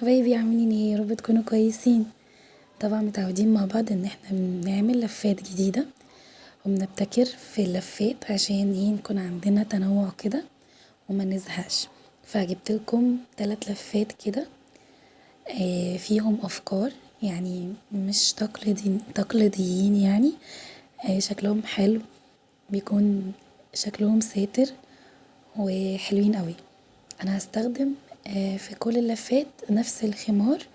حبايبي عاملين ايه؟ يا رب تكونوا كويسين. طبعا متعودين مع بعض ان احنا بنعمل لفات جديدة وبنبتكر في اللفات عشان ايه؟ نكون عندنا تنوع كده وما نزهقش. فجبتلكم 3 لفات كده، فيهم افكار مش تقليديين شكلهم حلو، بيكون شكلهم ساتر وحلوين قوي. انا هستخدم في كل اللفات نفس الخمار.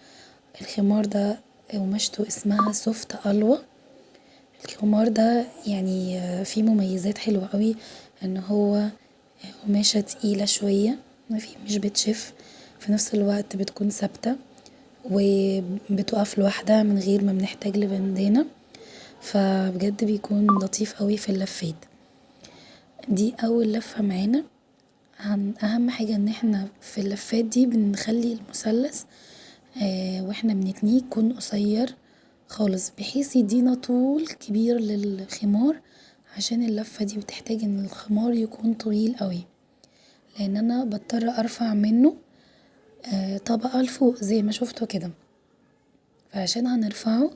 الخمار ده قماشته اسمها سوفت ألوا. الخمار ده فيه مميزات حلوة قوي، ان هو قماشة تقيلة شوية مش بتشف، في نفس الوقت بتكون ثابتة و بتقف لوحدها من غير ما بنحتاج لبندانة، فبجد بيكون لطيف قوي في اللفات. دي اول لفة معانا. اهم حاجة ان احنا في اللفات دي بنخلي المثلث واحنا بنتنيه يكون قصير خالص بحيث يدينا طول كبير للخمار، عشان اللفة دي بتحتاج ان الخمار يكون طويل اوي لان أنا بضطر ارفع منه طبقة لفوق زي ما شفتوا كده، فعشان هنرفعه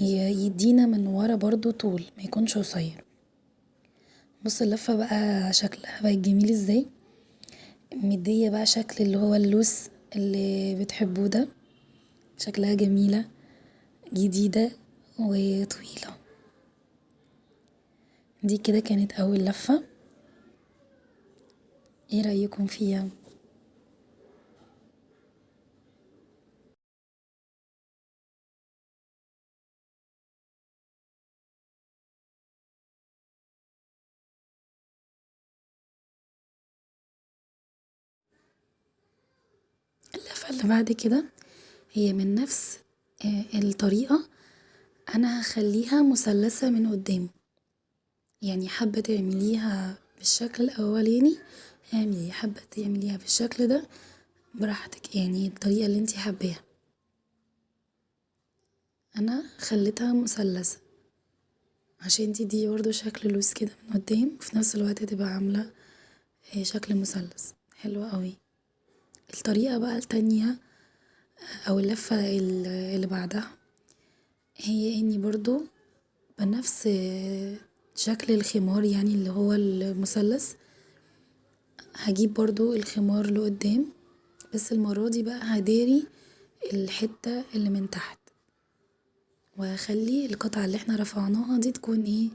يدينا من ورا برضو طول ميكونش قصير. بصوا اللفة بقى شكلها بقت جميل ازاي، مدية بقى شكل اللي هو اللوس اللي بتحبوه ده، شكلها جميلة جديدة وطويلة. دي كده كانت اول لفة. ايه رأيكم فيها؟ اللفة اللي بعد كده هي من نفس الطريقة، أنا هخليها مثلثة من قدام، حابة تعمليها بالشكل الأولاني اعملي، حابة تعمليها بالشكل ده براحتك، الطريقة اللي انتي حباها. أنا خليتها مثلثة عشان تدي برضه شكل لوز كده من قدام، وفي نفس الوقت تبقى عاملة شكل مثلث حلو قوي. الطريقة بقى التانية أو اللفة اللي بعدها هي اني برضو بنفس شكل الخمار اللي هو المثلث، هجيب برضو الخمار لقدام، بس المرة دي بقى هداري الحتة اللي من تحت، وهخلي القطعة اللي احنا رفعناها دي تكون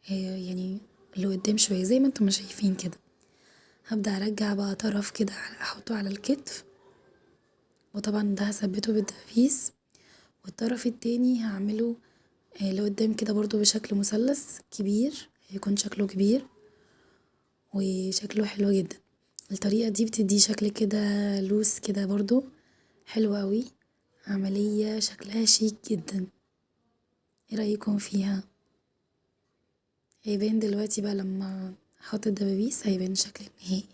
ايه، لقدام شوية زي ما انتم شايفين كده. هبدأ ارجع بقى طرف كده احطه على الكتف، وطبعا ده هثبته بالدبابيس، والطرف التاني هعمله لقدام كده برضو بشكل مثلث كبير، هيكون شكله كبير وشكله حلو جدا. الطريقة دي بتدي شكل كده لوز كده برضو حلو قوي، عملية شكلها شيك جدا. ايه رأيكم فيها؟ هيبان دلوقتي بقى لما احط الدبابيس هيبان الشكل النهائي.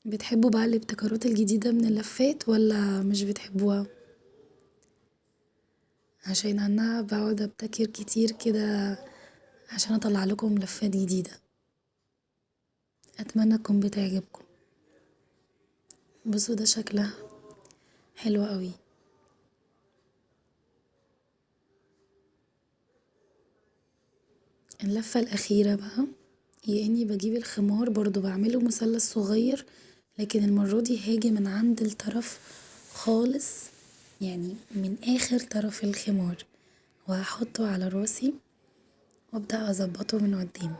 بتحبوا بقى الابتكارات الجديدة من اللفات ولا مش بتحبوها؟ عشان انا بقعد ابتكر كتير كده عشان اطلع لكم لفات جديدة. اتمنى تكون بتعجبكم. بصوا ده شكلها حلو قوي. اللفة الأخيرة بقى هي اني بجيب الخمار برضو بعمله مثلث صغير، لكن المرة دي هاجي من عند الطرف خالص، يعني من آخر طرف الخمار، وهحطه على راسي وابدأ اظبطه من قدام.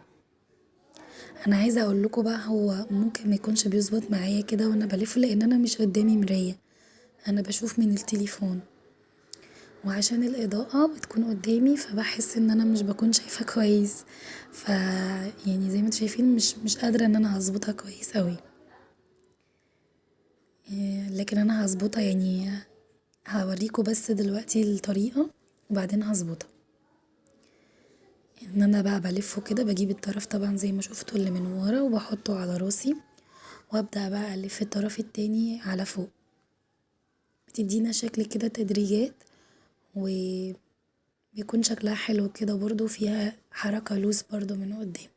انا عايزة اقول لكم بقى هو ممكن ما يكونش بيظبط معايا كده وانا بلفه، لان انا مش قدامي مراية، انا بشوف من التليفون، وعشان الإضاءة بتكون قدامي فبحس ان انا مش بكون شايفة كويس، ف زي ما انتوا شايفين مش قادرة ان انا هظبطها كويس اوي، لكن انا هظبطها، هوريكم بس دلوقتي الطريقة وبعدين هظبطها. ان انا بقى بلفه كده، بجيب الطرف طبعا زي ما شفتوا اللي من ورا وبحطه على راسي، وابدأ بقى الف الطرف التاني على فوق، بتدينا شكل كده تدريجات وبيكون شكلها حلو كده برضو، فيها حركة لوز برضو من قدام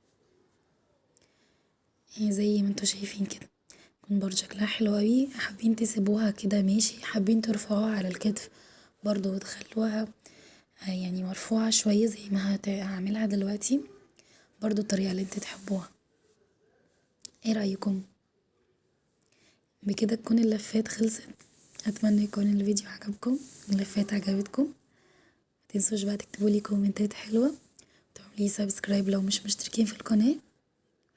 زي ما انتوا شايفين كده. هتكون برضه شكلها حلو اوي، حابين تسيبوها كده ماشي حابين ترفعوها على الكتف برضه وتخلوها يعني مرفوعة شوية زي ما هعملها دلوقتي برضه الطريقة اللي انتوا تحبوها، ايه رأيكم؟ بكده تكون اللفات خلصت. اتمنى يكون الفيديو عجبكم واللفات عجبتكم. متنسوش بقى تكتبولي كومنتات حلوة وتعملولي subscribe لو مش مشتركين في القناة،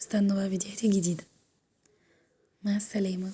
واستنوا بقى فيديوهاتي الجديدة. مع السلامة.